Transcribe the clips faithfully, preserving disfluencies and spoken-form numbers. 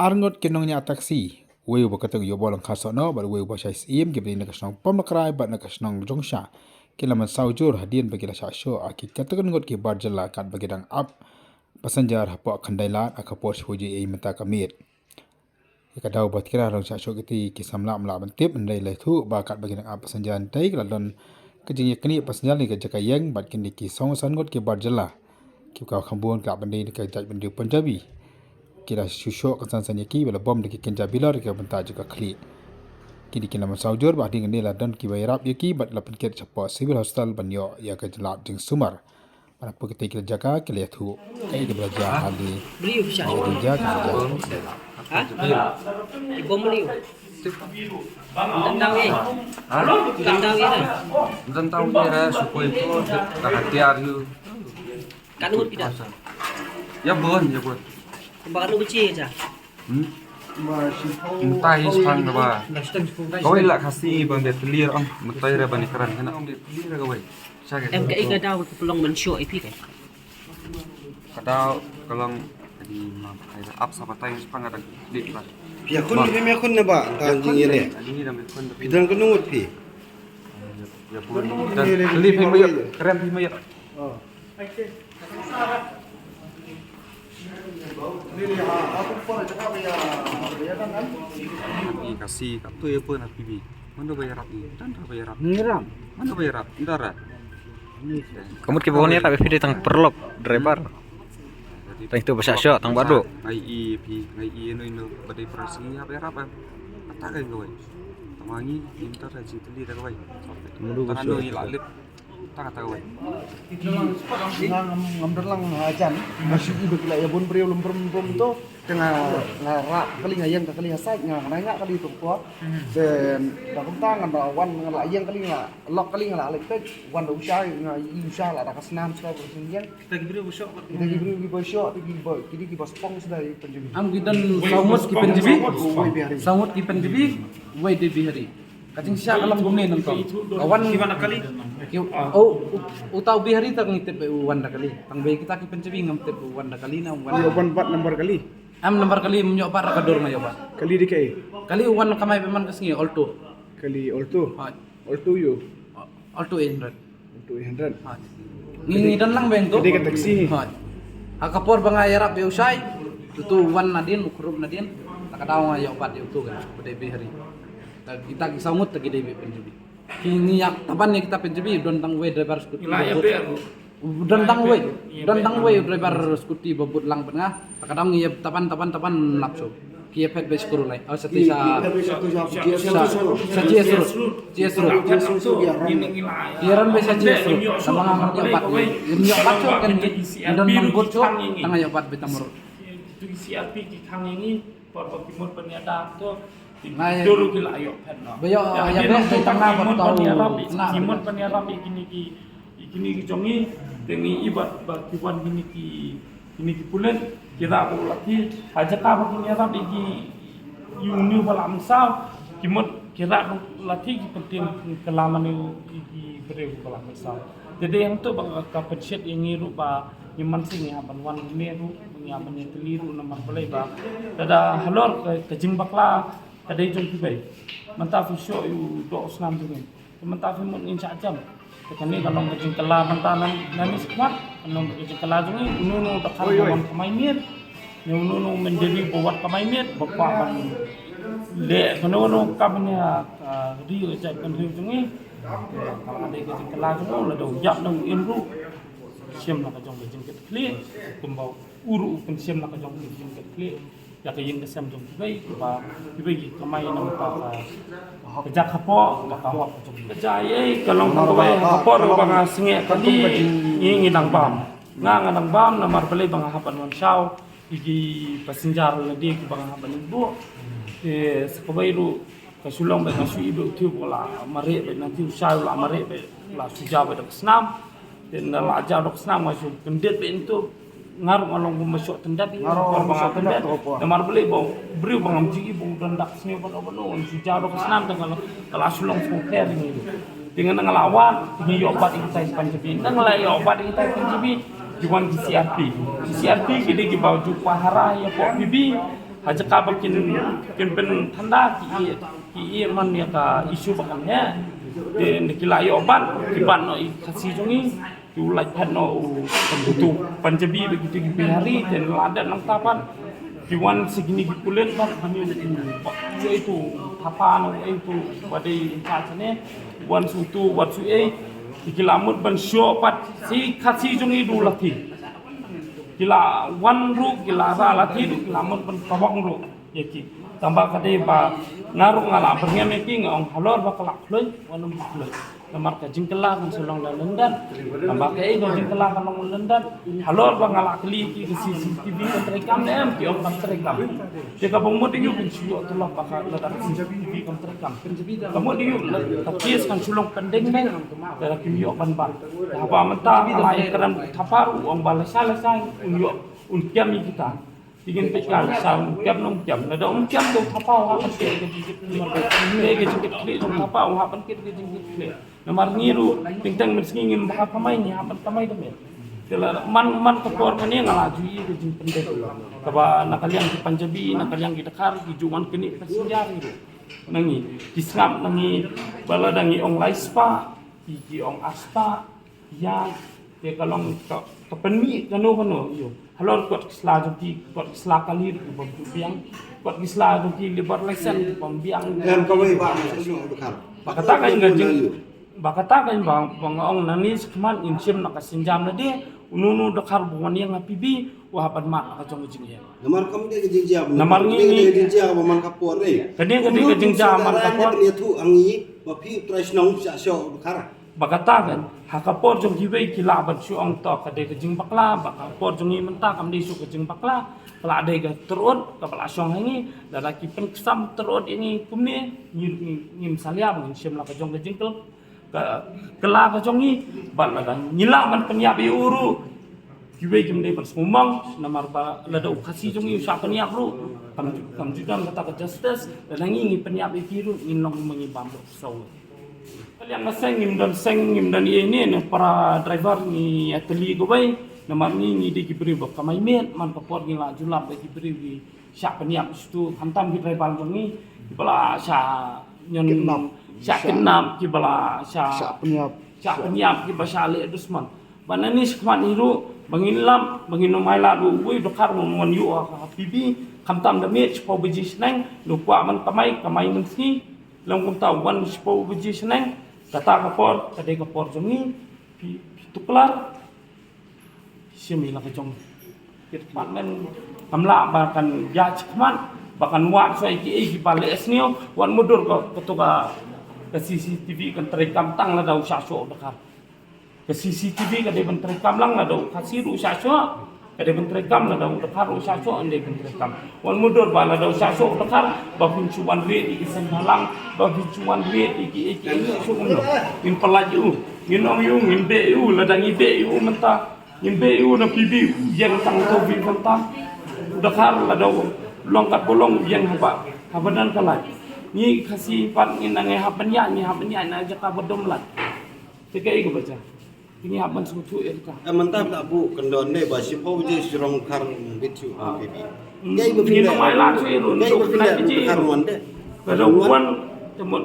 Arngut ki nongñiah taxi, uwei uba kyrteng Ïohbor Lyngkha Sohno bad uwei uba shai syiem, kiba dei na ka shnong Pamlakrai bad na ka shnong Jongshah, ki la mynsaw jur hadien ba ki la shah shoh ha ki katto katne ngut ki bar jylla katba ki dang ap passenger hapoh Khyndai Lad ha ka por shiphew baje mynta ka miet. Ïa ka daw ba tira long shah shoh kiti ki samla ym lah ban tip, hynrei la ïathuh ba katba ki dang ap passenger hangtei ka la don ka jingïaknieh passenger na ka jaka ïeng bad kine ki sawphew san ngut ki bar jylla kiba kham bun ki lah ban dei na ka jaitbynriew Punjabi. Ki la shu shoh kynsan san ïa ki bad la bom da ki kynja bilor ïa ka bynta jong ka khlieh. Kine ki la mynsaw jur bad hadien kane la don kiba ïarap ïa ki bad la pynkit shapoh Civil Hospital ban ïoh ïa ka lad jingsumar. Bad hapoh kitei ki jaka ki la ïathuh kaei kaba la jia ha kane. Briew sha. Kaei kaba la jia, ka la jia. Ha? Ki bom briew. Tang tahu eh. Ha? Tang tahu eh. Tang tahu eh, supaya tu dah hatiar you. Kan urut kita. Ya bun, ya bun. Kembang lu beci aja. Hmm? Mynta hi shipang kaba. Kawei lah Khasi ban dei clear ong. Mynta hi ban ikran kena ong dei clear kawei. Sha ka. Em kaei ka daw ka long ban shoh ïa phi ka. Ka daw ka long di ma kai ap sa batai shipang ka dang dip ba. Phi ïakhun, phi ïakhun ne ba? Ka jingïaleh. Ani da me khun. Phi dang kynnoh phi. Ya bun. Dan kali phi ma ïa, kren phi ma ïa. Oh. Ni Khasi ka tu ïa pun ha P B. Mano ba ïarap ni? Tang ba ïarap. Ni ram. Mano ba ïarap? Ndara. Ka mut kiba wan ïarap ïa phi dei tang paralok, driver. Tang itu ba shah shoh, tang ba duh. Ngai i phi, ngai i ino ino ba dei paralok sini ïa ba ïarap em. Ata ka ngai. Tang ngi, ni mynta ka jingtylli da kawei. Mulu ba shoh. Tang ino i la lip. Tang kata kawei. Nga ngam, ngam da lang hajan. Nga shu i ba ki la ïa bun briew lum brum brum to. Te nga, nga rah kali, nga ïeng kali ha side, nga, nga nga kali to ko. Te da kumta nga da wan, nga la ïeng kali, nga lok kali, nga la leit peit. Wan da u shai, nga i u shai la da ka snam sha ka ïeng. Kita ki briew ba shoh. Kita ki briew ba shoh, kita ki ba, kita ki ba spong sdai Punjabi. Am ki don saw ngut ki Punjabi. Saw ngut ki Punjabi. Wei dei Bihari. Ka jingshisha ka long kumne nangta. Ka wan ki wan da kali. Ki, oh, u, uta u Bihari ta ngi tip u wan da kali. Tang ba kita ki Punjabi ngam tip u wan da kali na u wan. Ïoh ban bat number kali. Am number kali ym ïoh bat, ra ka dur nga ïoh bat. Kali dei kaei? Kali u wan kamai ba man ka sngi Alto. Kali Alto. Ha. Alto ïoh. Alto eight hundred. Alto eight hundred. Ha. Ngi, ngi don lang beng tu. Ka dei ka taxi. Ha. Ha ka por ba nga ïarap ïa u shai. Utu u wan nadien, u khrup nadien. Ta ka daw nga ïoh bat ïa utu ka. Ba dei Bihari. Ta kita ki saw ngut ta ki dei ba Punjabi. Ki ngi ïa taban ïa kita Punjabi, don tang wei driver scooty ba bud. Don tang wei, don tang wei driver scooty ba bud lang bad nga. Ta ka daw ngi ïa taban, taban, taban lap shuh. Ki ïa phet ba skru lai. Oh, sa ti sa. Sa G S Road. G S Road. Ki ïa ran ba sa G S Road. Tang ba nga ngam ïoh bat. Ngam ïoh bat shuh kan. Don tang bud shuh. Tang ïoh bat ba tam road. Tu C R P ki khang ïa ngi. Por ba ki mut ban ïada to, ki dur ki la ïoh phet noh. Ba ïoh ïa beh ki tang na ba tau na ki mut ban ïarap ïa kine ki, ïa kine ki jong ngi. Te ngi i ba, ba ki wan kine ki, kine ki pulit ki rah ba u lathi. Ha jaka ba ki ïarap ïa ki, ïa une ba la mynsaw, ki mut ki rah ba u lathi, ki pyntieng kylla mane ïa ki briew ba la mynsaw. Te dei hangto ba ka pynshet ïa ngi ruh ba Ngi man sing ngi hap ban wan ne ruh, ngi hap ban ïatylli ruh namar balei ba. Lada halor ka, ka jingbakla ka dei jong kiwei. Mynta phi shoh ïa u doh u snam jong ngi. Te mynta phi mut ngin shah jam. Te kane ka long ka jingkylla mynta nan, nan ne skwat, ka long ka jingkylla jong ngi, uno uno da ka wan kamai miet. Ne uno uno mynder ba wat kamai miet, ba kwah ban leh kano kano ka ban ïa, ah, ri ka jaitbynriew jong ngi. Te ka la dei ka jingkylla jong u, lada u ïap ne u im ruh. Shem la ka jong ka jingkitkhlieh, kumba u ruh u pynshim la ka jong ka jingkitkhlieh ïa ka ïing ka sem jong kiwei, ba kiwei ki kamai na ka, ka jaka hapoh, ba ka hok ka jong ka jai ei, ka long kawei ka por ba nga sngewthuh kali, ngi ngi dang bam. Nga nga dang bam namar balei ba nga hap ban wan shaw ïa ki passenger lade kiba nga hap ban ïeng buh. Te sa kawei ruh Ka shu long bad nga shu i bad u Thio ba la mareh bad na Thio shai u la mareh bad la shu jaw bad da ka snam. Te na la jaw da ka snam nga shu kyndit bad ntu nga ruh nga long kumba shoh tyndap. Nga ruh nga long kumba shoh tyndap. Namar balei ba u briew ba ngam ju i ba u don da ka sniew bad u bad u shu jaw da ka snam te nga la, ka la shu long sngewthuh pher ïa ngi. Te nga na nga la wan te ngi ïoh bat ïa kitai ki Punjabi. Na nga la ïoh bat ïa kitai ki Punjabi. Ki wan ki C R P. Ki C R P ki dei kiba ju pahara ïa pop P B. Ha jaka ba kin, kin pynthanda ki ïa, ki ïa man ïa ka issue ba kan heh. Te nda ki la ïoh ban, ki ban noh ïa ka Khasi jong ngi, ki u lait phet noh u, utu Punjabi bad kitu ki Bihari, te la dep nangta pat. Ki wan sa kine ki pulit pat, kane u, ba, uei utu, thapa noh, uei utu, ba dei in charge ne, wan sa utu, wan sa uei, te ki la mut ban shoh pat, sa Khasi jong ngi da u lathi. Ki la wan ruh, ki la rah lathi ruh, ki la mut ban kawang ruh ïa ki. Tang ba ka dei ba nga ruh nga la byrngem ïa ki, nga ong halor ba ka la khlaiñ, wat nym khlaiñ. Namar ka jingkylla kan shu long da lyndet. Tang ba kaei ka jingkylla kan long lyndet. Halor ba nga la kylli ki, ka C C T V kan treikam ne em, ki ong kan treikam. Te kaba mut ïa u ban shu ïoh tulop ba ka, lada ka C C T V kan treikam. Ka mut ïa u, la ka case kan shu long pending ne. Te la kim ïoh ban ban. Te haba mynta ka la ïakren thapa ruh, u ong ba lashai lashai un ïoh, un kem ïa kita. Te ngin peit ka lashai, un kem ne um kem. Lada um kem, to thapa u hap ban kit ka jingkitkhlieh. Te ka jingkitkhlieh jong thapa u hap ban kit ka jingkitkhlieh. Namar ngi ruh, teng teng mynsngi ngim bha kamai, ngi hap ban kamai da met. Te la man, man ka por kane nga la ju ïohi ka jingpyndep. Kaba na ka liang ki Punjabi, na ka liang ki Dkhar, ki ju wan knieh passenger ruh na ngi. Ki sngap na ngi ba lada ngi ong lai spah, ki, ki ong ar spah. Ïa, te ka long ka, ka pynmih kano kano, ïoh. Halor kot ki sla jong ki, kot ki sla kali ruh ki bym ju biang. Kot ki sla jong ki labour license ki bym biang. Em, kawei ba, ba kata ka jing, ba kata ka jing ba, ba nga ong nangne shakhmat ngin shim na ka sienjam lade, uno uno u Dkhar ba wan ïeng ha P B, u hap ban mad na ka jong ka jingïeng. Namar kam dei ka jingjia ba, namar ngi, ngi ka jingjia ba man ka por, eh. Ka dei, ka dei ka jingjia man ka por. Ïathuh ha ngi ba phi u trai shnong sha sha u Dkhar. Ba kata kan, ha ka por jong kiwei ki lah ban shu ong to ka dei ka jingbakla, ba ka por jong ngi mynta kam dei shuh ka jingbakla, ka la dei ka tyrut, kaba la shong ha ngi, lada ki pynksan tyrut ïa ngi kumne, ngi, ngi, ngim salia ba ngin shim la ka jong ka jingkylla, ka, kylla ka jong ngi, bad lada ngi lah ban pynïap ïa u ruh, kiwei kim dei ban sngewmong, namar ba lada u Khasi jong ngi u shah pynïap ruh, kam, kam ju don kata ka justice, lada ngi, ngi pynïap ïa ki ruh, ngin long ma ngi bam ruh, so. Ka liang ka seng ngim don seng, ngim don ïa ine, ne para driver ngi ïatylli kawei, namar ngi, ngi dei ki briew ba kamai miet, man ka por ngi la ju lap ba ki briew ki shah pynïap shuh, khamtam ki driver jong ngi, kiba la shah ñion, kidnap, shah kidnap, kiba la shah, shah pynïap, shah pynïap, kiba shah leh dusmon. Ba nangne shakhmat hi ruh, ba ngin lap, ba ngin ym ailad ruh, uwei u Dkhar un wan ïuh ha, ha P B, khamtam da miet shiphew baje shneng, u kwah ban kamai, kamai mynsngi, lym kumta wan shiphew baje shneng, kata ka por, ka dei ka por jong ngi, phi, phi tuklar, shim ïa la ka jong. Department kam lah ba kan ïaid shakhmat, ba kan wad shuwa ïa kiei kiba leh sniew, wat mutdur ka, kato ka, ka C C T V kan treikam tang lada u shah shoh u Dkhar. Ka C C T V ka dei ban treikam lang lada u Khasi ruh u shah shoh, ka dei ban treikam lada u Dkhar ruh u shah shoh, ka dei ban treikam. Wat mutdur ba lada u shah shoh u Dkhar, ba phin shu wan ried ïa ki seng bhalang, ba phin shu wan ried ïa ki, ïa ki, ïa ki shu kumno. Ngin pyllait ïa u, ngin ong ïa u, ngin beh ïa u, lada ngi beh ïa u mynta, ngin beh ïa u na P B, ïeng tang to bih mynta. U Dkhar lada u long katba long, ïeng haba, haba don ka lait. Ngi Khasi pat ngin nang ïa hap ban ïaid, ngi hap ban ïaid na jaka ba dum lait. Te kaei kaba jia? Te ngi hap ban sngewthuh ïa kata. Eh, mynta phi la buh kyndon de ba shiphew baje shrong Dkhar bit shuh ha P B. Hmm. Kaei ba phi leh? Ngi ym ailad shuh ïa u, kaei ba phi leh? Dkhar wan de. Lada u wan, te mut,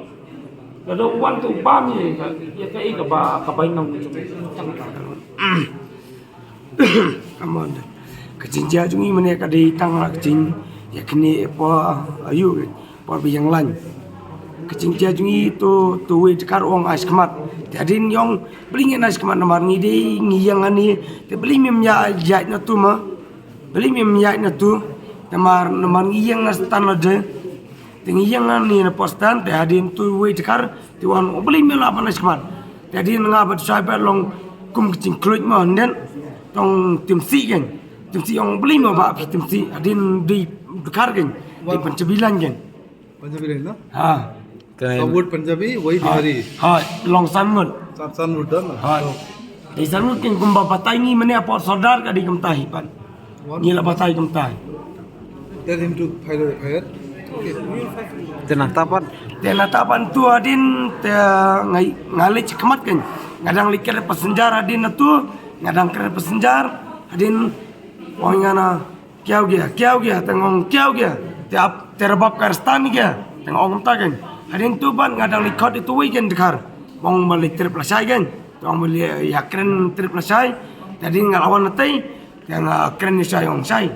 lada u wan te u bam ïa ka, ïa kaei kaba, kaba ïa nang jong. Come on. Ka jingjia jong ngi mynne ka dei tang la ka jingïaknieh por, ayu, por ba ïeng lain. Ka jingjia jong ngi to, to uwei u Dkhar u ong ai shakhmat. Te hadien ngi ong balei ngin ai shakhmat, namar ngi dei ngi ïeng hangne. Te balei mem ïa, ïaid na tu ma? Balei mem ïaid na tu? Namar, namar ngi ïeng na stand lade. Te ngi ïeng hangne na pdeng stand, te hadien to uwei u Dkhar te u ong balei mem lah ban ai shakhmat. Te hadien nga bad u Shaiber long kum ka jingkhluit mo, hynrei tang Timsih kein. Timsih ong balei mo ba phi Timsih, hadien dei u Dkhar kein, dei Punjabi lain kein. Punjabi lain, no? Ha. Ka word Punjabi, wahi Bihari. Ha, long san ngut. San, san ngut don. Ha. Dei san ngut kein kumba batai ngi mynne hapoh Sordar ka dei kumta hi pat. Ngi la batai kumta. Tell him to fire, fire. Te nangta pat. Te nangta pat to hadien te nga, nga leit shakhmat kein. Nga dang leit kren passenger hadien na tu, nga dang kren passenger hadien, ong ïa nga na Kiaw gia, kiaw gia, tang ong kiaw gia. Te ap, te rabap ka stan gia. Tang ong ta kan. Hadien tu ban nga dang li khot itu wi kan dkhar. Ong ba li trip la shai kan. Tang ong ba li ya kren trip la shai. Te hadien nga lawan na tei. Te nga kren ni shai ong shai.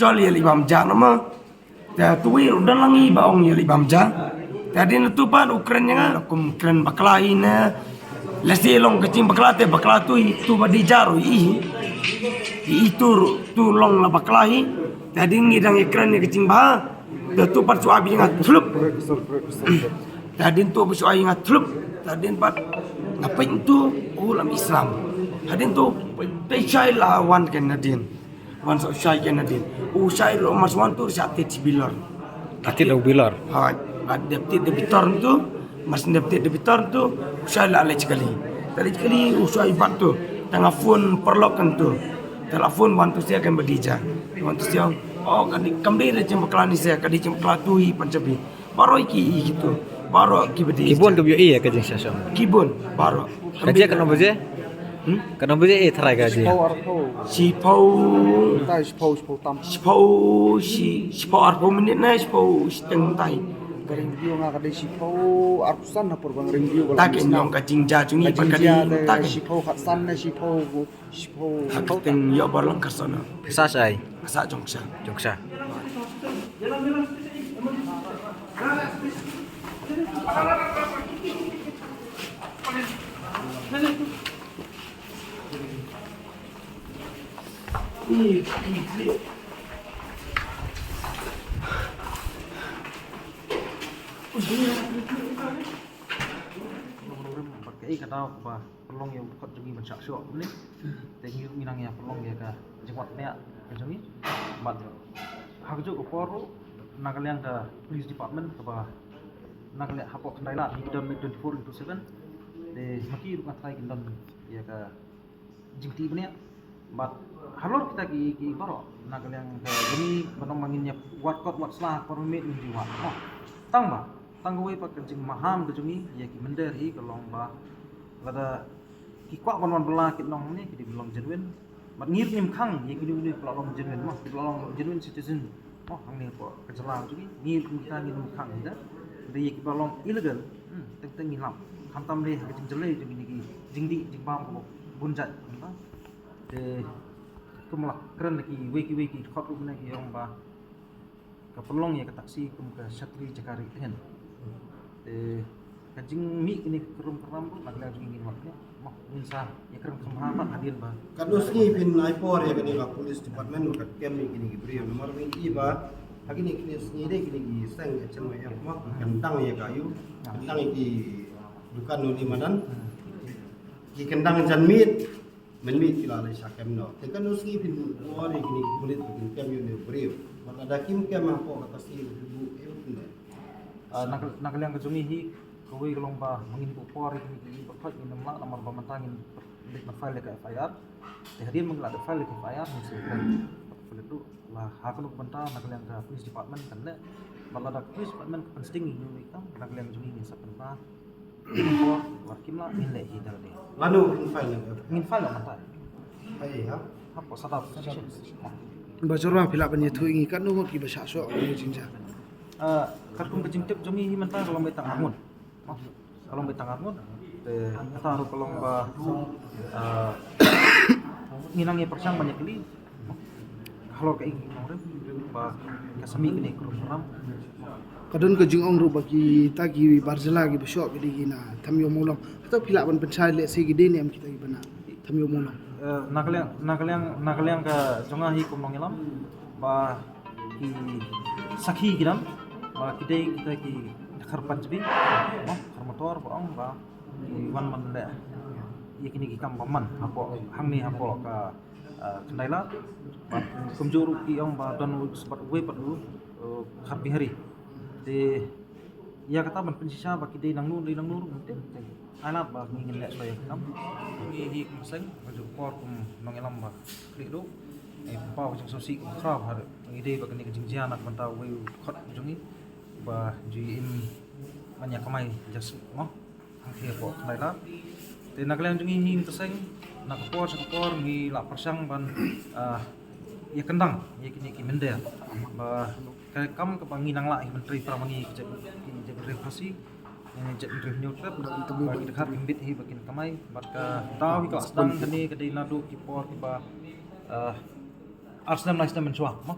Jol ya li bam ja nama. Te tu wi u don lang i ba ong ya li bam ja. Te hadien tu pat u kren ya nga kum kren bakla i ne. Lasi long ka jing bakla te bakla tu i tu ba di ja ru i. I tu ru tu long la bakla i. Te hadien ngi dang i kren ya ka jing ba. Te tu pat su abi nga thlup. Te hadien tu ba su ai nga thlup. Te hadien pat nga pek tu u lam Islam. Hadien tu te shai la wan kan hadien. Wan sa u shai kan hadien. U shai lo mas wan tu sa te ti bilor. Ati da bilor. Ha, ba dep ti de bitor tu. Mas dep ti de bitor tu. U shai la le chikali. Tali chikali u shai bat tu. Tanga phone perlok kan tu. Tala phone wan tu sia kan badija. Wan tu sia. Oh kan di kam di de jing bakla ni sia kan di jing bakla tu i Punjabi. Baro ki i gitu. Baro ki bedi. Kibun ka bio iya ka jing sasam. Kibun baro. Ka je ka nombor je? Hmm? Ka nombor je eh tharai ka je. Shiphew arphew. Tai shiphew, shiphew tam. Shiphew shi, shiphew arphew minit na shiphew shiteng tai. Ka ring bio nga ka dei shiphew arphew san na por bang ring bio. Ta ka nyong ka jingja jong i ka pa ka dei jingja ta ka. Shiphew khatsan na shiphew. Shiphew. Ha ka teng yo bor lang ka sona. Sa sai. Sa jong sa. Jong sa. Ka i ka daw kaba pynlong ïa u khot jong ngi ban shah shoh ne. Te ngi ruh ngi nang ïa pynlong ïa ka jingwad bniah ka jong ngi. Bad ha kajuh ka por ruh na ka liang ka police department kaba na ka liang hapoh Khyndai Lad ngi don twenty-four into seven. Te ma ki ruh nga tharai kin don ïa ka jingtih bniah. Bad halor kita ki, ki baroh na ka liang ka jong ngi ba nong ma ngin ïa wad kot wad sla por mih ngin ji wad. Oh, tang ba tang kawei pat ka jingmaham ka jong ngi ïa ki mynder hi ka long ba lada ki kwah ban wan bylla ki nong ne ki dei ban long genuine. Bad ngi ruh ngim khang ïa kine une ki la long genuine mo, ki la long genuine citizen. Oh, hangne hapoh ka jylla jong ngi, ngi ruh kita ngim khang ïa da. Dei ïa kiba long illegal, hmm, teng teng ngi lap. Khamtam dei ha ka jingjyllei jong ngi ki jingdih jingbam kaba bun jait. Te kum la kren da kiwei kiwei ki khot ruh ne ki ong ba ka pynlong ïa ka taxi kum ka shatri jaka ri tngen. Te ka jingmih kine ki krum kram ruh na ka liang jong ngi ngin wad ne. Mo ngin sa ïa kren kham ha pat hadien ba. Katno sngi phin ai por ïa kane ka police department ka kem ïa kine ki briew namar ba ngi i ba ha kine kine sngi dei kine ki seng ïa chen ma ïa mo ki kyndang ïa ka yu kyndang ïa ki dukan nuli madan ki kyndang jan miet. Mynmiet ki la leit sha kem noh. Te katno sngi phin buh por ïa kine ki pulit ba kin kem ïa une u briew. Bad lada kim kem hapoh ka tasi u phin buh ïa u phin leh. Ah, na ka, na ka liang ka jong ngi hi kawei ka long ba ma ngin buh por ïa kine ki ba khot ngin ym lah namar ba mynta ngin leit ban file ïa ka F I R. Te hadien ba ngin lah da file ïa ka F I R ngin sa kren. Bad pulit ruh la ha kano ka bynta na ka liang ka police department kan leh. Bad lada ka police department ka pynsting ïa une u kam na ka liang ka jong ngi ngin sa pynbha. Por, war kim lah, ngin leh hi da lade. Lano ngin file leh? Ngin file leh mynta. Ai ha. Hapoh Sadar Station. Ba jor ba phi lah ban ïathuh ïa ngi katno ngut kiba shah shoh ïa ka jingjia. Ah, katkum ka jingtip jong ngi hi mynta ka long beit tang arngut. Ka long beit tang arngut. Te kata ruh ka long ba, ah, ngi nang ïa pyrshang ban ïa kylli. Halor kaei ki nongrim ba ka sa mih kane ka rukom ram. Ka don ka jingong ruh ba kita ki bar jylla kiba shoh ki dei ki na Thamio Mawlong. Hato phi lah ban pynshai lehse ki dei ne em kita kiba na Thamio Mawlong? Eh, na ka liang, na ka liang, na ka liang ka jong nga hi kum nongïalam ba ki sakhi ki dang ba ki dei kita ki dkhar Punjabi, dkhar motor ba ong ba ki wan ban leh ïa kine ki kam ba man hapoh hangne hapoh ka ah, Khyndai Lad. Bad kumjuh ruh ki ong ba don u sbat uwei pat u, eh, dkhar Bihari. Te ïa kata ban pynshisha ba ki dei nangno dei nangno ruh ngim tip. Te ai lad ba ngi ngin leh shuwa ïa ka kam. Ngi hi kum seng, ka juh por kum nongïalam ba khlieh duh. Ngi pynpaw ka jingsngewsih kum khraw ha ngi dei ba kane ka jingjia na ka bynta uwei u khot jong ngi ba ju im ban ïa kamai jasuk mo. Hangtei hapoh Khyndai Lad. Te na ka liang jong ngi hi mynta seng na ka por sha ka por ngi la pyrshang ban, ah, Ïa kyndang ïa kine ki mynder ba ka kam kaba ngi nang lah ïa ki myntri para mangi ki jait, ki jait myntri Khasi, ïa ki jait myntri Hynñiewtrep, ba ki dkhar kim bit hi ba kin kamai, bad ka daw hi ka la sdang kane ka dei naduh ki por kiba, eh, ar snem lai snem mynshuwa mo.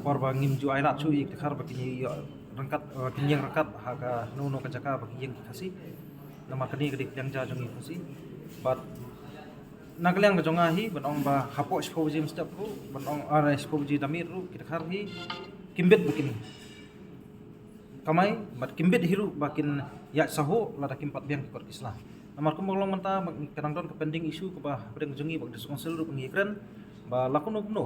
Por ba ngim ju ai lad shuh ïa ki dkhar ba kin ïa ryngkat, eh, kin ïeng ryngkat ha kano kano ka jaka ba ki ïeng ki Khasi. Namar kane ka dei ka liang ja jong ngi Khasi. Bad na ka liang ka jong nga hi, ban ong ba hapoh shiphew baje mynstep ruh, ban ong, ah, shiphew baje da miet ruh, ki dkhar hi kim bit ba kin kamai, bad kim bit hi ruh ba kin ïaid sahuh lada kim pat biang ki kot ki sla. Namar kumba long mynta, ka dang don ka pending issue kaba hapdeng jong ngi bad ka District Council ruh ba ngi kren ba la kumno kumno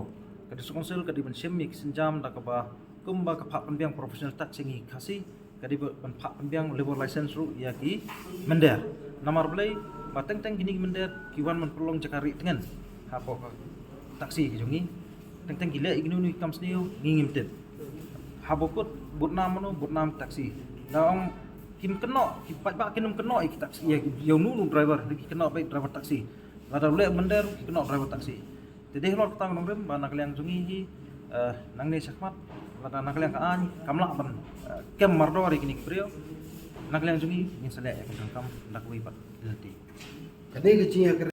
ka District Council ka dei ban shim ïa ki sienjam da kaba kumba ka phah pynbiang professional tax ïa ngi Khasi, ka dei ban phah pynbiang labour license ruh ïa ki mynder. Namar balei? Ba teng teng kine ki mynder ki wan ban pynlong jaka rieh tngen hapoh ka taxi ka jong ngi. Teng teng ki leh ïa kino kino ki kam sniew ngi ngim tip. Haba kut bud nam mano, bud nam taxi. Da ong kim kynnoh, ki paidbah kim kynnoh ïa ki taxi, ïa ki, ïa uno uno driver, ki kynnoh beit driver taxi. Lada u leh mynder ki kynnoh driver taxi. Te dei halor kata nongrim ba na ka liang jong ngi hi, eh, nangne shakhmat, lada na ka liang ka aiñ kam lah ban, eh, kem mardor ïa kine ki briew, na ka liang jong ngi ngin sa leh ïa ka donkam da kawei pat lynti. Ka dei ka jingïakren